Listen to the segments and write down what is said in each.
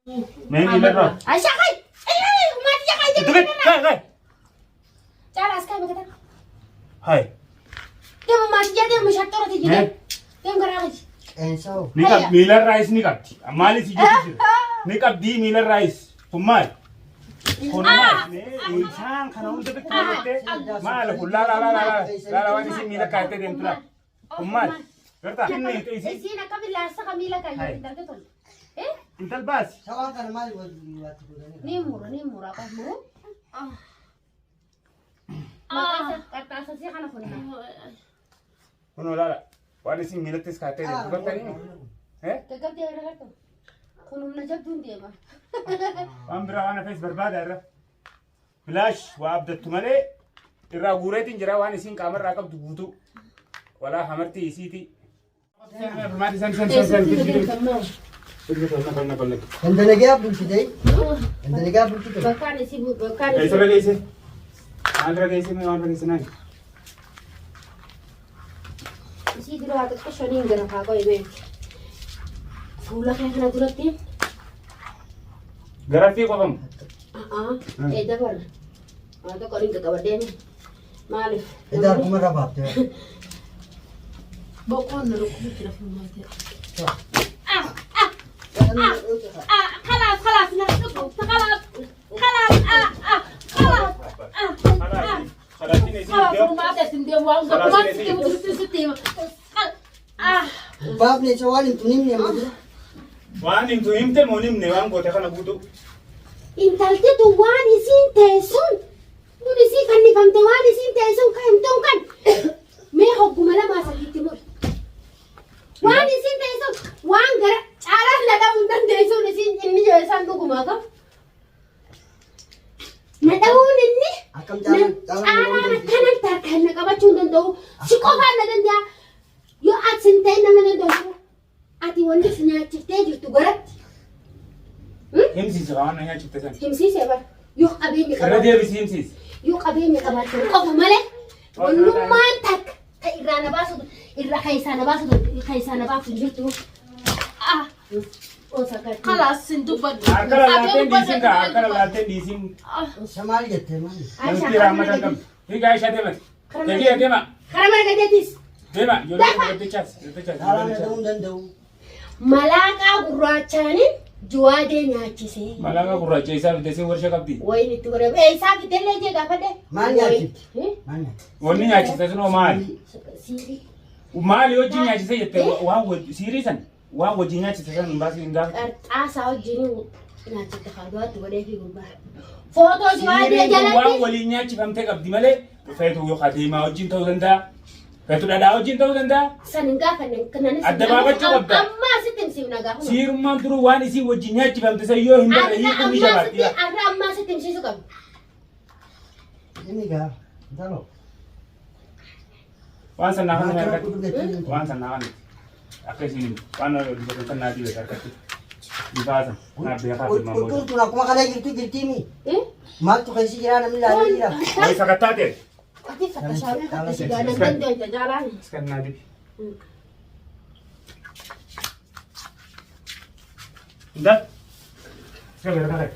Mee miilarraa. Aisha kai! Ay, maatii jakaa Itti gad, kai, kai. Caalaa as kai bakka Hai. Deemu maatii jaa deemu shattoora tiyyi Mee? deemu. Deemu garaa kiyya. Qeensa hoo? Ni qab miilarraayis ni qabdi. Maali si jechu jira? Ni qabdi miilarraayis. Kun maali? Kun maali? Mee isaan kana hunda bikka jettee maali kun laala laala laala laala waan isin miila kaattee deemtu laala. Kun maali? Gartaa? Inni isin Isiin akka billaasa ka miila kan Hai. yoo darbe tole. Eh? intal baasi. Shawaan kana maali walitti godhanii? Ni mura ni mura qas muru. Maqaa qarxaasa si kana kun. Kunoo laala waan isin miilattis kaattee deemtu gartanii? Eh? Gaggabdee irra gartu. Kun humna jabduun deema. Waan biraa waan hafees barbaada irra. Bilaash waa abdattu malee irraa guureetiin jira waan isiin qaamarraa qabdu guutuu. Walaa hamartii isiiti. Dantalagaa bulchite. Dantalagaa bulchite. Bakkaan isii bakkaan Eessa isii. irra geesse? Maal irra geesse? Mee waan irra geesse naan? Isii dura haa xiqqoo shaniin gara haa qo'e beeki. Fuula kee kana duratti. Garaffii qofamu. A'aa. Ee dabarra. Waa tokko ni qaqqabadhee maaliif? Edaa harkuma irraa baaftee. Boqoon na dhukkubu jira furmaatee. خلاص خلاص خلاص خلاص خلاص Khalaatiin isii Kalaaf iddoo. furmaatee sin deemu waan gabbaan sitti mututti sitti hima. Baafne isa waan hin tunimne amma dura. Waan himtu himte moo himne waan goote kana guutuu. Intalti tun waan isiin teessuun kun isii fannifamte waan isiin teessuun kan himtuun kan mee hogguma lamaa sadiitti muri. Waan isiin teessuun waan gara caalaan na dha'uu hin dandeessuun isiin inni isaan dhugumaa qabu. Na dha'uun inni Akkam caalaan caalaan caalaan akkanan tarkaan na qabachuu hin danda'u. Si qofaan na danda'a. Yoo ati hin ta'in nama danda'u jiru. Ati wanni si nyaachiftee jirtu garatti. Himsiisi waan na nyaachifte sana. Himsiisee bara. Yoo qabeenya Irra qabaate. deebisi himsiisi. Yoo qabeenya qabaatte qofa malee wannummaan takka ta irraa na baasu irraa keessaa na baasu keessaa na baaftu hin jirtu. Ah. Kalaas sin dubbadhu. Harka lallaateen dhiisin kaa harka lallaateen dhiisin. Isa maal jettee maali? Namti raamata hin qabdu. Fiigaa Aishaa deemati. Deebi'a deema. Karaa mana gadeetis. Deema ijoollee guddichaas guddichaas. Caalaan na dha'uu hin danda'u. Malaaqaa gurraachaaniin juwaadee nyaachisee. Malaaqa gurraacha isaa fidee siin warshaa qabdi. Wayin itti godhame. Ee isaa fidellee jee gaafadhe. Maal nyaachifti? Maal nyaachifti? Wanni nyaachiste sunoo maali? Siirii. Maali hojii nyaachise jette waan siirii san waan wajjin nyaachiste san hin baasiin hin gaafatu. Qarxaasaa wajjin nyaachifte kaaduwaatti godhee fi gurbaa. Footoo juwaadee Siiriin kun waan jalatti. waliin nyaachifamtee qabdi malee feetu yookaan deemaa wajjin ta'uu danda'a. Feetu dhadhaa wajjin ta'uu danda'a. San hin gaafanne kananis. Adda baafachuu qabda. Amma asitti hin simna gaafuma. Siirummaan duruu waan isii wajjin nyaachifamte san yoo hin barre hiikuun ni jabaatti. Arra ammaa asitti himsiisuu qabda. Inni gaa intaloo. Waan san naa kana Maal harkatti. kana Waan san naa kana. Akka isiin himtu. Waan dubbatan san naa dhibe harkatti. Bifaa san. Naa beekaa fi maammoo. Huccuun tun akkuma kana jirtu jirtiimi. Eh? Maaltu keessa jira namni ilaalee jira. Wayi sakattaa ta'e. Ati fattashaamee fattashii gaanan dandeenya jaalaan. Iskan naa dibi. Intal. Iska beekaa ta'e.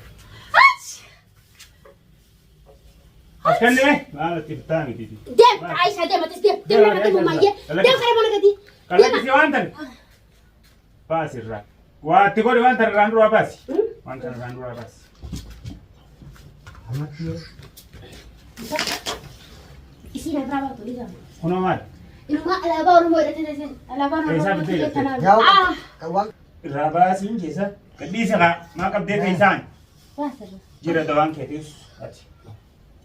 As kennime. Maal itti bittaa miti. Deem Aisha deem atis deem deem nama deemu maayyee deem karaa mana gadii. Kallattii waan tane. Baasi irraa. Waa itti godhi waan tana irraan duraa baasi. Waan tana irraan duraa baasi. Amatti Isiin irraa baatu ni gama. Kunoo maali? Inumaa alaabaa Oromoo hidhatee isin alaabaan Eessaa Oromoo fiddee hidhatee jettee? kanaaf. yaa waan Irraa baasiin keessa. Gadhiisi haa. Maa qabdee keessaan. Baasirra. Jira dawaan keetiis ati.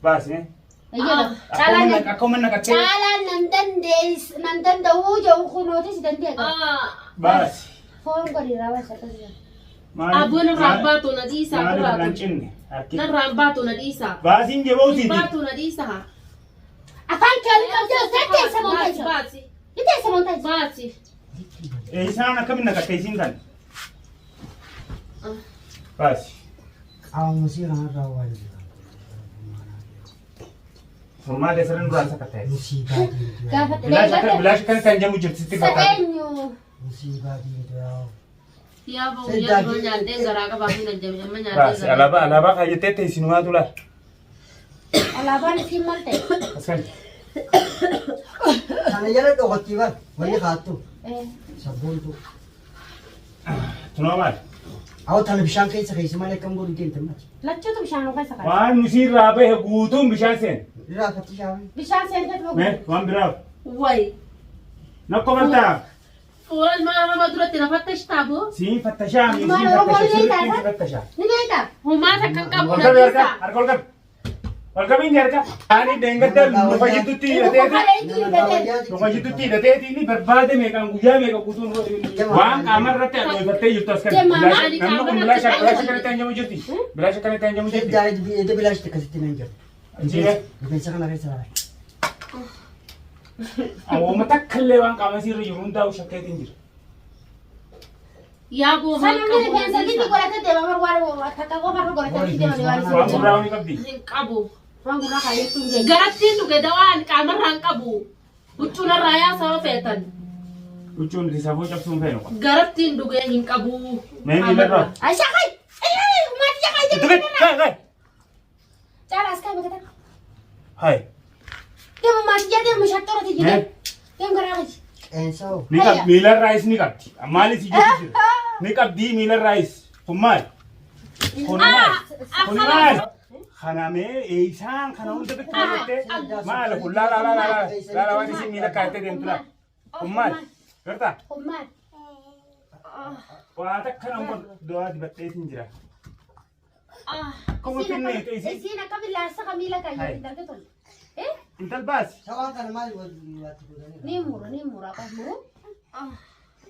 Baasi mee. Ayyala. Caalaan nan Akkuma naqattee. caalaan nan dandees nan danda'uu jedhu kunootis dandeenya. Baasi. Foon godhi irraa baasi akkasuma. Abboon irraa baatu na dhiisaa Maaliif gurraatu. irraan cinne? Harki. Narraan baatu na dhiisaa. Baasiin jabootiiti. Baatu na dhiisaa. Afaan kee waliin qabdee osoo teessa moo Baasi teessa? baasi Ni teessa moo teessa? baasi. Isaan akkamiin naqattee isiin kan? Baasi. Qaama sii kanarraa waan jiru. Furmaata sirriin duraan sakatta'e. Musiibaa diimtuu. Gaafadhe. Bilaash akka bilaash kan kan jedhamu jirti sitti fakkaata. Eenyu? Musiibaa diimtuu yaa. Yaa ba'u guyyaa dura nyaadheen garaa qabaa fi nan jabe amma nyaadheen Baasi garaa. alaabaa alaabaa kaayyattee teessinumaatu laal. Alaabaan isiin maal ta'e? Askan. Kana jala dhokattii bar wanni kaattu sabboontu. Tunoo maali? Awwa tana bishaan keessa keessa malee akkam godhu deemte mati. Lachuutu bishaan keessa kaa'e. Waan nusiirraa bahe guutuun bishaan seen. Irraa fattishaa. Bishaan seenteet Mee waan biraaf. Wayi. Nakko baltaa. Fuula ilma nama duratti na fattashtaa boo. Siin fattashaa mi Maal siin Oromoo fattasha ni sirriitti beektaa? si fattashaa. Ni beektaa? Homaa takka hin qabu Ol na qabi harka dhiisaa. harka ol qabi. Ol qabi inni harka. Ani deengadda lufa jidduutti hidhateeti. Lufa jidduutti hidhateeti inni barbaade meeqaan guyyaa meeqa guutuun waan qaama irratti adoofattee jirtu as kan. Namni kun bilaasha bilaasha kanatti hanjamu jirti. Bilaasha kanatti hanjamu jirti. Edda bilaashi akkasitti nan jiru. Injiire. Rifeensa kana keessa laala. Awwaama takka illee waan qaama isiirra jiru hundaa'u shakkeetiin jira. Yaa boo maal Sana qabu inni na rifeensa inni dhiisaa. godhatee deema mar waan takka qofa irra godhatee deema waan Waan gurraa ni qabdi. Hin qabu. Waan gurraa kaayyattuu hin geenye. Garattiin dhuge dawaan qaamarraa hin qabu. Huccuu narraa yaasaa feetan. Huccuun nuti safuu cabsuun feenu. Garattiin dhuge hin qabu. Mee miilarraa. Aisha kai! Ayyaa! Maatii jakaa Itti gad! Kai kai! Caala as kai bakka Hai. Deemu maatii jaa deemu shaxxoora tiyya Mee? deemu. Deemu garaa kiyya. Qeensa hoo. Ni qab miilarraayis ni qabdi. Maali si jettu jira. Ni qabdii miilarraayis. Kun maali? Kun maali? Kun maali? Kana mee eeysaan kana hunda bikka jettee maali kun laala laala laala laala waan isin miila kaattee deemtu laala. Kun maali? Gartaa? Kun maali? Waa takka nan godhu du'aa dibadheetiin jira. Akkuma finneete isin. Isiin akka billaasa ka miila Hai. kaayyatti darbe tole. Eh? Intal baasi. Sawaan kana maal waatti godhanii? Ni mura ni mura qof muru.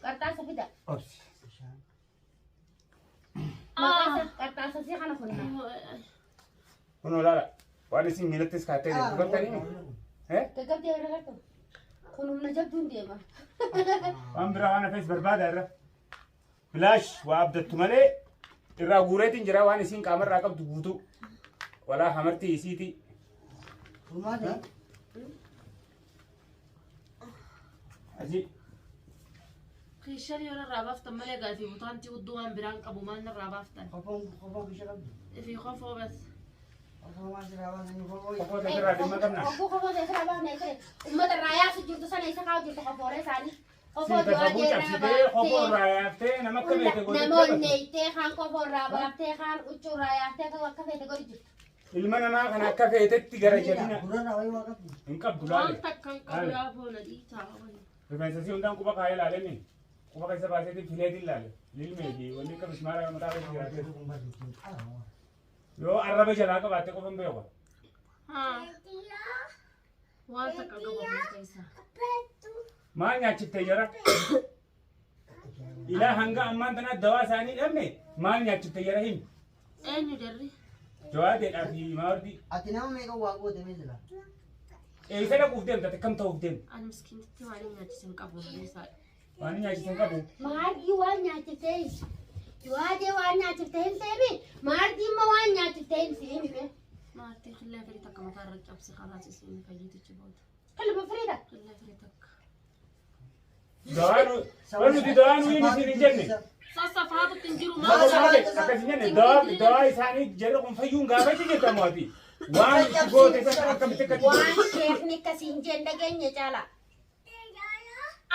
Qarxaasa fida. Obsi. Qarxaasa si kana kunna. Kunoo laala. Waan isin miilattis kaattee deemtu gartanii? Eh? Gaggabdee warra gartu. Kun humna jabduun deema. Waan biraa waan hafes barbaada irra. Bilaash waa abdattu malee irraa guureetiin jira waan isiin qaamarraa qabdu guutuu. Walaa hamartii isiiti. Furmaata. Asii. Kiishan yoo narraa baaftan malee gaafii butaantii hudduu waan biraan qabu maal narraa baaftan? Qofoon qofoon bishaan qabdi. Ifii kofoo bas. Qofoon waan silaa waan sanii qofoo. Qofoo irraa dhimma qabna. Ogguu kofoo irraa baafne isa uummata irraa yaasu jirtu sana isa kaa'u jirtu kofoolee isaanii. Kofoo Siin du'aa tasabuu jeerraa cabsitee kofoo baaftee. irraa yaaftee nama akka beekte godhee Namoonni eeyitee kaan kofoo irraa baaftee kaan huccuu irraa yaaftee kan akka feete godhu jirtu. Ilma namaa kana akka feetetti gara jabina Gurrarraa wayii waa qabdi. hin qabdu Waan laale. takka hin qabu yaa boo na dhiisaa. Rifeensa si hundaan quba kaayee laalenni. Quba keessa baaseetiin fileetiin laale. Lilmee fi wanni akka mismaara mataa keessa jiraate. Yoo arraba jalaa qabaatte qofa hin beeku. Waan takka qabu amma keessa. Maal nyaachiftee jara? Ilaa hanga ammaan tanaa dawaa isaanii dhabne maal nyaachiftee jara himi? Eenyu jarri? Jawaadeedhaa fi maardii. Ati nama meeqa waa goote mee silaa? Eessa dhaquuf deemta? Ati Akkam ta'uuf deemta? Ani miskiinitti waan hin nyaachisin qabu na dhiisaa. Waan hin nyaachisan qabu. Maardii waan nyaachiftee himi. Du'aatee waan nyaachiftee hin ta'eemi. Maardii immoo waan nyaachiftee hin himi. Maartii qillee firii takka mataa irra cabsi kalaas isin fayyitichi booda. Qalma firiidha. Qillee firii takka. Dawaa nu waan nuti dawaa nuyi isin hin jenne. Sassafaatutti hin jiru Maal maal? akkas hin jenne dawaa dawaa isaanii jarri kun fayyuun gaafachi jirta mo'ati. Waan itti goote sana akkamitti akka Waan sheekni akkasii hin jeen dhageenye caala.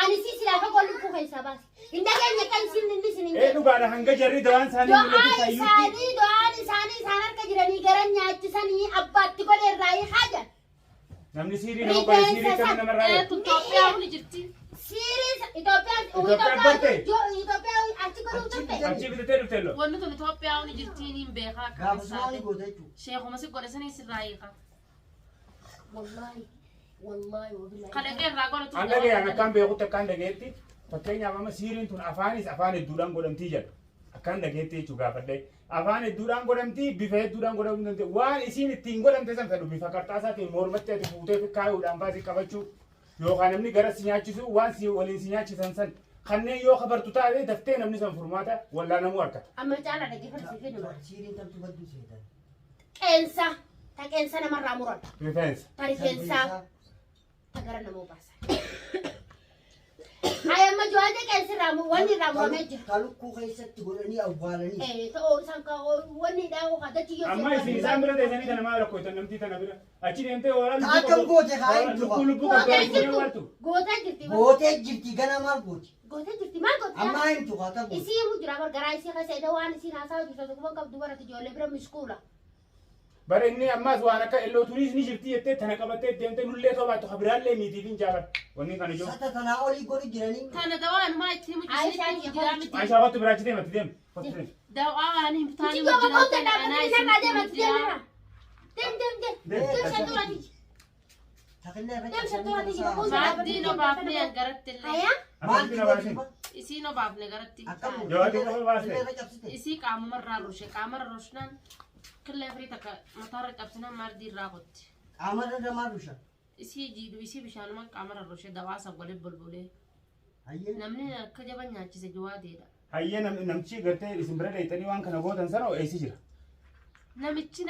Ani si silaa fagoo lubbuu keessaa baase. Hin dhageenye kan isin inni isin hin Ee jenne. dhugaadha hanga jarri dawaan isaanii Du'aa mul'atu fayyuutti. isaanii du'aan isaanii isaan harka jiranii gara nyaachisanii abbaatti godhe irraa hiikaa jiran. Namni siirii nama godhe siirii akkamiin namarraa Ee eega? tun Itoophiyaa ni jirti. Siirii Itoophiyaan Itoophiyaan barte. Itoophiyaan achi godhuu turte. Achii bitatee dhufte loo. Wanni tun Itoophiyaa ni jirti niin beekaa akka Gaafa sumaa ni keessaate. goota jechuudha. Sheekuma si godhe sanii sirraa hiika. Wallaahi wallaahi wabillahi. Kan dhaqee irraa godhatu. An dhagayaan akkaan beekutti akkaan dhageetti fakkeenyaaf amma siiriin tun afaanis afaan hedduudhaan godhamtii jedha. Akkaan dhageetti jechuu gaafadhe. Afaan hedduudhaan godhamtii bifa hedduudhaan godhamuu dandeenya. Waan isiin ittiin godhamte san fedhu bifa qarxaasaatiin mormatti ati fuutee fi kaayuudhaan baasii qabachuu yookaan namni gara si nyaachisu waan si waliin si nyaachisan san kanneen yoo kabartu taate daftee namni san furmaata wallaanamuu argata. Amma caala dhaggeeffatu si fedhu. Siiriin tamtu badduu seetan. Qeensa ta qeensa namarraa muran. Rifeensa. Ta rifeensaa ta gara namoo baasan. Hayi amma jawaadee qeensirraa wanni irraa muramee jira. Ta lukkuu keessatti godhanii awwaalanii. Eh, ta'oo isaan ka wanni dhaa kadhachi yoo Amma isin isaan bira teessanii tana maal rakkootan namtii tana bira. Achi deemtee waraana Ta akkam goote haa himtu lubbuu haa. lubbuu qabdu Gootee achi jirtu. wartu. Gootee jirti. Gootee jirti gana maal gooti? Gootee jirti maal gooti? Amma himtu haa ta gooti. Isii himu jira bar garaa isii keessa edda waan isiin haasaa jirtu tokko qabdu barate ijoollee bira miskuula. Bara inni ammas waan akka elloo turiis ni jirti jettee tana qabattee deemtee nullee tobaattu habiraallee miitiif hin jaalan. Wanni kana jiru. Sata tanaa olii godhu jiranii. Tana dawaa anumaa itti himu Aishaan isinitti jira miti. Aishaa kottu biraa achi deematti deem. Kottu deem. Dawaa waan hin taane Muciyyoo wajjin bakka anaa dhaabbatanii isinitti narraa deematti jira. deemarra. Deem deem deem. Deem. Deem shantuura tiyyi. Takillee irra Deem shantuura tiyyi cabsanii bakka Maaddiin obaafne garatti illee. Hayaa. Maal Akkamitti na baasin? Isiin obaafne garatti. Akkam Jawaadee qofa baaste. Killee irra cabsite. Isii qaamumarraa rushe qaamarra rushnaan killee firii takka mataarra cabsinaan maardii irraa qotti. Qaama irra maal rusha? Isii jiidhu isii bishaanumaan qaamarra rushe dawaa san waliin bulbulee. Hayyee. Namni akka jaban nyaachise jawaadeedha. Hayyee namtichi gartee isin bira deemtanii waan kana gootan sana eessi jira. Namichi